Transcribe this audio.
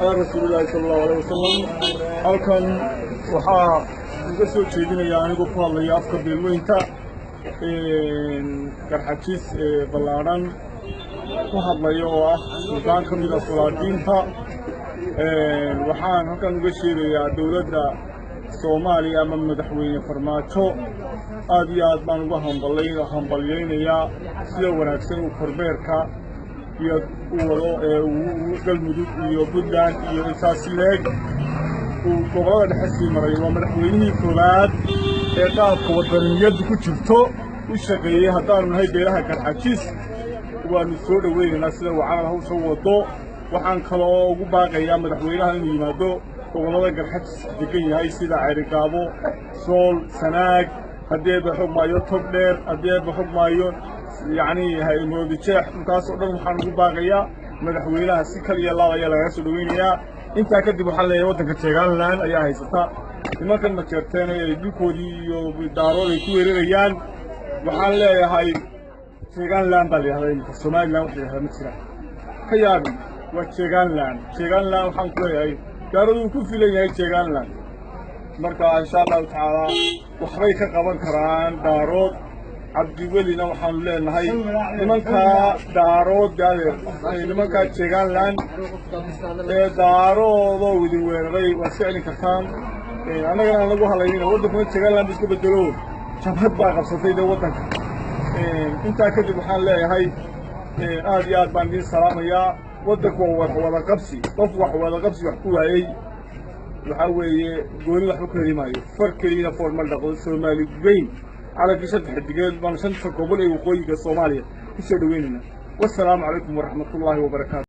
Calaa rasuulillaahi sala Allahu alayh wasalam. Halkan waxaa uga soo jeedinayaa, anigoo ku hadlaya afka beelweynta Garxajis ee ballaadhan ku hadlaya, oo ah suldaan ka mid a sulaadiinta, waxaan halkan uga sheegayaa dowladda Soomaaliya ama Madaxweyne Farmaajo, aad iyo aad baan uga hambalyaynayaa sida wanaagsan uu kormeerka iyo u wado ee Galmudug iyo Puntland iyo intaas leeg uu gobollada dhexe sii maray. Waa madaxweynihii koowaad ee qaabka waddaniyaddu ku jirto u shaqeeyey. Haddaanu nahay beelaha Garxajis, waannu soo dhoweynaynaa sida wacanal hawsha waddo. Waxaan kaloo ugu baaqayaa madaxweynaha inuu yimaado gobollada Garxajis degan yahay, sida Ceerigaabo, Sool, Sanaag, haddii eeba xog maayo Togdheer, haddii eeba xog maayo yacnii Moodijeex. Dhulkaas oo dhan waxaan ugu baaqayaa madaxweynaha, si kal iyo laab ayaa lagaga soo dhoweynayaa. Intaa kadib waxaan leeyahay, waddanka Jeegaanland ayaa haysata nimankan Majeerteen ay dhulkoodii iyo Daarood ay ku weerarayaan. Waxaan leeyahay, Jeegaanland baa la yidhahdaa imika, Somaliland wax la yidhahdaa ma jiraan, ka yaabin, waa Jeegaanland. Jeegaanland waxaan ku leeyahay, Daarood uu ku filan yahay Jeegaanland. Marka insha Allahu tacaala waxbay ka qaban karaan Daarood. Cabdiwelina waxaanu leenahay, nimankaa Daarood adeer, nimankaa Jeegaanland ee Daaroodoo idin weeraray waad iska celin kartaan, annagana aan lagu halaynina. Waddankuna Jeegaanland bu iska bedelo, jabhad baa qabsatay dee waddanka. Intaa kadib waxaan leeyahay, aad iyo aad baan idiin salaamayaa. Waddanku waa wax wada qabsi. Qof wax wada qabsi wax ku waayey, waxaa weeye gooni waxba ku heli maayo. Far keliyana fool ma dhaqo. Soomaali weyn calankii shanta xidigeed baanu shanta gobol ee waqooyiga Soomaaliya ku soo dhoweynaynaa. Wasalaamu calaykum waraxmatullaahi wabarakaatu.